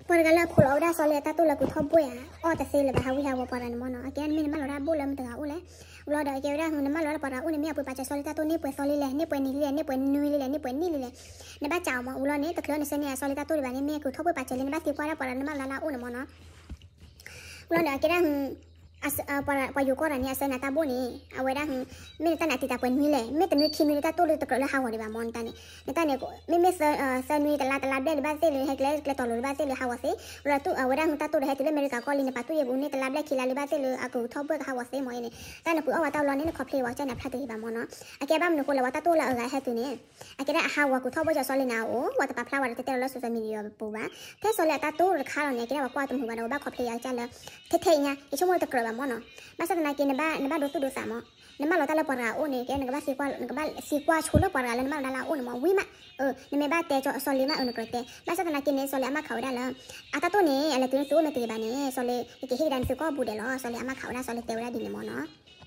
ပှၤတဂၤလၢအဖိးလီၤဝဲဒၣ်စီၤလ့အတၢ်တိၢ်လၢကူးထီၣ်ဘှဲၣ်ဧါ, အီၣ်တသ့လၢၤဘၣ် ဟးဝံဟးဝီၤပှၤတဂၤန့ၣ်မ့ၢ်နီၤ. အကဲဒၣ်မ့ၢ်နဘၣ်လီၤတၢ်ဘိၣ်လၢမတဂၤအိၣ်လဲၣ်. ဝံၤလီၤဒီးအကဲဝဲဒၣ် နဘၣ်လီၤတၢ်ပှၤတဂၤအိၣ်န့ၣ် မ့ၢ်အပှ့ၤပာ်စၢၤစီၤလ့တၢ်တိၢ်န့ၢ်ပှဲၤသီလံလဲၣ်, န့ၢ်ပှဲၤနံၤလံလဲၣ်, န့ၢ်ပှဲၤနွံလံလဲၣ်, န့ၢ်ပှဲၤနံၣ်လံလဲၣ်. နဘၣ်စံးအီၤမ့ၢ်. ဝံၤလီၤန့ၣ် တချုးနဆၢန့ၢ်အစီၤလ့တၢ်တိၢ်ဒံးဘၣ်န့ၣ် မ့ၢ်အကူးထီၣ်ဘှဲၣ်ပာ်စၢၤလံ နဘၣ်သံကွၢ်ဒၣ်ပှၤတဂၤလၢနဘၣ်လီၤတၢ်အိၣ်န့ၣ်မ့ၢ်နီၤ. ဝံၤလီၤန့ၣ် အကဲဒၣ် ပှၤယိၤကီၢ်တဂၤန့ၣ် အဆၢန့ၢ်တၢ်ဘိၣ်န့ၣ် အဝဲဒၣ် မ့ၢ်နတၢ်န့ၣ်အတံာ်တာ်ပှဲၤနွံလဲၣ်, မ့ၢ်တနွံခံနွံလၢတၢ်တိၢ်လၢတကြၢးလၢဟးဂီၤဒံးဘၣ်မ့ၢ်နတၢ်န့ၣ်, နတၢ်န့ၣ် မ့မ့ၢ်သၢနွံတလါ တလါဘျဲၣ်လံဘၣ်သ့ၣ်လၢ ဟဲကျဲကျဲတီၤလိၤလံဘၣ်သ့ၣ်လၢဟးဂီၤသ့, ဝံၤလီၤ အဝဲဒၣ်တၢ်တိၢ်ဒီးဟဲတုၤလၢအမဲရကၤကီၢ်လံ နပာ်သူၣ်ယဲၢ်ပူၤန့ၣ် တလါဘျဲၣ်ခံလါလံဘၣ်သ့ၣ်လၢအကူးထီၣ်ဘှဲၣ်ကဟးဂီၤသ့မ့ၢ်အံၤန့ၣ်, တၢ်နပှ့ၤအီၣ်ဝဲတၢ်လီၤန့ၣ် နခီဖျိဝဲကၢ်န့ၣ်ဖျါတဂ့ၤဘၣ်မ့ၢ်နီၤ. အကဲဘၣ်မနုၤဃိလဲၣ် ဝဲတၢ်တိၢ်လၢအဂၤဟဲတုၤန့ၣ် အကဲဒၣ်အဟးဂီၤကူးထီၣ်ဘှဲၣ်စီၤလ့န့ၣ်အအိၣ် ဝဲတပာ်ဖျါဝဲဒီးတတဲလီၤလၢ social media ပူၤဘၣ်. ဖဲစီၤလ့အတၢ်တိၢ်တခါလီၤန့ၣ် အကဲဒၣ်ပှၤကွၢ်တမုာ်ဘၣ်ဒီး ဝဲဘၣ်ခီဖျိအကၢ်လၢ ထဲထဲအံၤညါ ယဆိကမိၣ်တကြၢးဘၣ်မ့ၢ်နီၤ. ဘၣ်ဆၣ်သနာ်က့ နဘၣ်ဒိသူၣ်ဒိသးမ့ၢ်, နဘၣ်လီၤတၢ်လၢပှၤတဂၤအအိၣ်န့ၣ် ကဲနကဘၣ်သံကွၢ်, နကဘၣ်သံကွၢ်ဆိလၢပှၤတဂၤလၢနဘၣ်လီၤတၢ်လၢအအိၣ်န့ၣ်မ့ၢ် ဝံၤမး, နမ့ၢ်ဘၣ်တဲစီၤလ့မး အၢ နကြၢးတဲ. ဘၣ်ဆၣ်သနာ်က့န့ၣ် စီၤလ့အမၢ်ခးဝဲဒၣ်လၢ အတၢ်တိၢ်န့ၣ် အလဲၤတုၤနသုအိၣ်မ့ၢ်တဂ့ၤဘၣ်န့ၣ် စီၤလ့ နကဟ့ၣ်ကဒါနသုကီၢ်ပူၤဒဲးလီၤ. စီၤလ့အမၢ်ခးဝဲဒၣ် စီၤလ့တဲဝဲဒၣ်ဒ်န့ၣ်မ့ၢ်နီၤ.